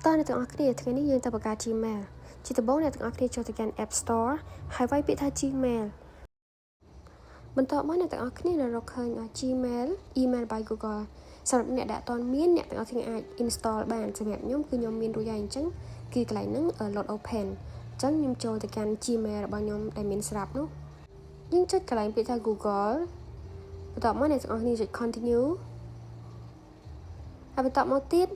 តើអ្នកទាំងអស់គ្នាថ្ងៃនេះយើងទៅបង្កើត Gmail ជាដំបូងអ្នកទាំងអស់គ្នាចូលទៅកាន់ App Store ហើយវាយពាក្យថា Gmail បន្ទាប់មកអ្នកទាំងអស់គ្នានឹងរកឃើញ Gmail Email by Google សម្រាប់អ្នកដែលអត់ទាន់មានអ្នកទាំងអស់គ្នាអាច install បានសម្រាប់ខ្ញុំគឺខ្ញុំមានរួចហើយអញ្ចឹងគឺកន្លែងហ្នឹង load open អញ្ចឹងខ្ញុំចូលទៅកាន់ Gmail របស់ខ្ញុំដែលមានស្រាប់នោះយើងចុចកន្លែងពាក្យថា Google បន្ទាប់មកអ្នកទាំងអស់គ្នាចុច continue ហើយបន្ទាប់មកទៀត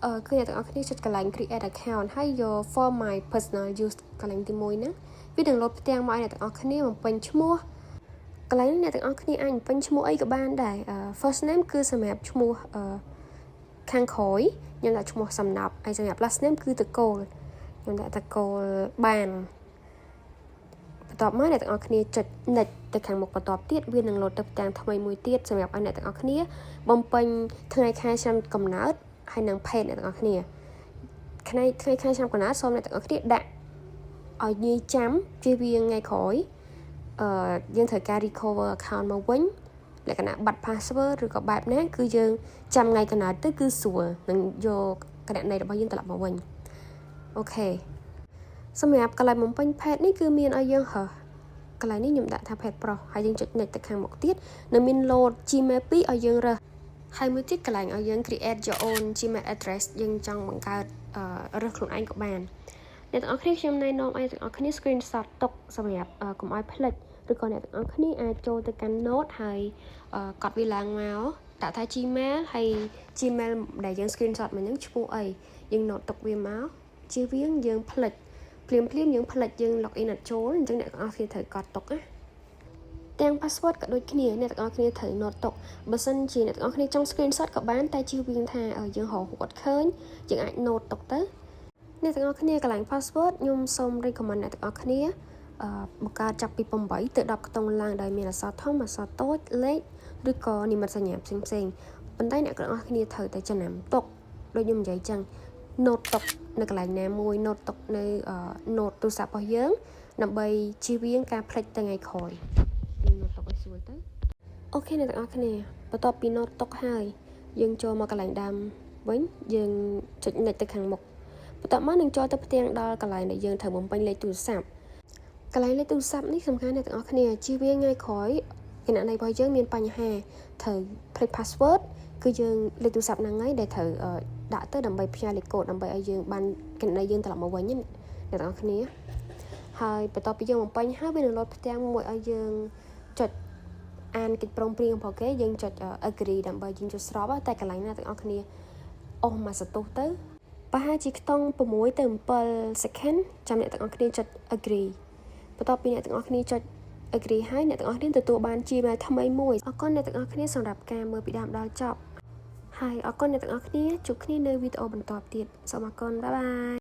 អឺគឺអ្នកទាំងអស់គ្នាចុចកន្លែង create account ហើយយក for my personal use កន្លែងទី1ហ្នឹងវានឹងលោតផ្ទាំងមកឲ្យអ្នកទាំងអស់គ្នាបំពេញឈ្មោះកន្លែងនេះអ្នកទាំងអស់គ្នាអាចបំពេញឈ្មោះអីក៏បានដែរ first name គឺសម្រាប់ឈ្មោះអឺខាងក្រោយខ្ញុំដាក់ឈ្មោះសំណប់ហើយសម្រាប់ last name គឺតកូលខ្ញុំដាក់តកូលបានបន្ទាប់មកអ្នកទាំងអស់គ្នាចុច next ទៅខាងមុខបន្ទាប់ទៀតវានឹងលោតទៅផ្ទាំងថ្មីមួយទៀតសម្រាប់ឲ្យអ្នកទាំងអស់គ្នាបំពេញថ្ងៃខែឆ្នាំកំណើតហើយនិងភេទអ្នកទាំងអស់គ្នាថ្ងៃថ្ងៃខែឆ្នាំកំណើតសូមអ្នកទាំងអស់គ្នាដាក់ឲ្យងាយចាំជៀសវាងថ្ងៃក្រោយអឺយើងត្រូវការ recover account មកវិញលក្ខណៈបាត់ password ឬក៏បែបណាគឺយើងចាំថ្ងៃកំណើតទៅគឺស្រួលនឹងយកគណនីរបស់យើងត្រឡប់មកវិញ OK សម្រាប់កន្លែងបំពេញភេទនេះគឺមានឲ្យយើងរើសកន្លែងនេះខ្ញុំដាក់ថាភេទប្រុសហើយយើងចុច next ទៅខាងមុខទៀតនៅមាន load Gmail 2ឲ្យយើងរើសហើយមួយទៀតកន្លែងឲ្យយើង create your own Gmail address យើងចង់បង្កើតរើសខ្លួនឯងក៏បានអ្នកទាំងអស់គ្នាខ្ញុំណែនាំឲ្យទាំងអស់គ្នា screenshot ទុកសម្រាប់កុំឲ្យភ្លេចឬក៏អ្នកទាំងអស់គ្នាអាចចូលទៅកាន់ note ហើយកត់វាឡើងមកដាក់ថា Gmail ហើយ Gmail ដែលយើង screenshot មកហ្នឹងឈ្មោះអីយើង note ទុកវាមកជៀសវាងយើងភ្លេចភ្លាមភ្លាមយើងភ្លេចយើង log in អត់ចូលអញ្ចឹងអ្នកទាំងអស់គ្នាត្រូវកត់ទុកណាទាំង password ក៏ដូចគ្នាអ្នកទាំងអស់គ្នាត្រូវ note ទុកបើសិនជាអ្នកទាំងអស់គ្នាចង់ screenshot ក៏បានតែជៀសវាងថាយើងរកអត់ឃើញយើងអាច note ទុកទៅអ្នកទាំងអស់គ្នាកន្លែង password ខ្ញុំសូម recommend អ្នកទាំងអស់គ្នាអឺបង្កើតចាប់ពី8ទៅ10ខ្ទង់ឡើងដោយមានអក្សរធំអក្សរតូចលេខឬក៏និមិត្តសញ្ញាផ្សេងផ្សេងប៉ុន្តែអ្នកទាំងអស់គ្នាត្រូវតែចំណាំទុកដូចខ្ញុំនិយាយចឹង note ទុកនៅកន្លែងណាមួយ note ទុកនៅ note ទូរស័ព្ទរបស់យើងដើម្បីជៀសវាងការភ្លេចទៅថ្ងៃក្រោយយើង note ទុកឲ្យស្រួលទៅ OK អ្នកទាំងអស់គ្នាបន្ទាប់ពី note ទុកហើយយើងចូលមកកន្លែងដើមវិញយើងចុច next ទៅខាងមុខបន្ទាប់មកនឹងចូលទៅផ្ទាំងដល់កន្លែងដែលយើងត្រូវបំពេញលេខទូរស័ព្ទកន្លែងលេខទូរស័ព្ទនេះសំខាន់អ្នកទាំងអស់គ្នាជៀសវាងថ្ងៃក្រោយគណនីរបស់យើងមានបញ្ហាត្រូវភ្លេច password គឺយើងលេខទូរស័ព្ទហ្នឹងហើយដែលត្រូវដាក់ទៅដើម្បីផ្ញើលេខកូដដើម្បីឲ្យយើងបានគណនីយើងត្រឡប់មកវិញអ្នកទាំងអស់គ្នាហើយបន្ទាប់ពីយើងបំពេញហើយវានឹងលោតផ្ទាំងមួយឲ្យយើងចុចអានកិច្ចព្រមព្រៀងរបស់គេយើងចុច agree ដើម្បីយើងចុចស្របតែកន្លែងណាទាំងអស់គ្នាអស់មួយសន្ទុះទៅប្រហែលជាខ្ទង់6ទៅ7 second ចាំអ្នកទាំងអស់គ្នាចុច agree បន្ទាប់ពីអ្នកទាំងអស់គ្នាចុច agree ហើយអ្នកទាំងអស់គ្នាទទួលបាន Gmail ថ្មីមួយអរគុណអ្នកទាំងអស់គ្នាសម្រាប់ការមើលពីដើមដល់ចប់ហើយអរគុណអ្នកទាំងអស់គ្នាជួបគ្នានៅវីដេអូបន្តទៀតសូមអរគុណ bye bye.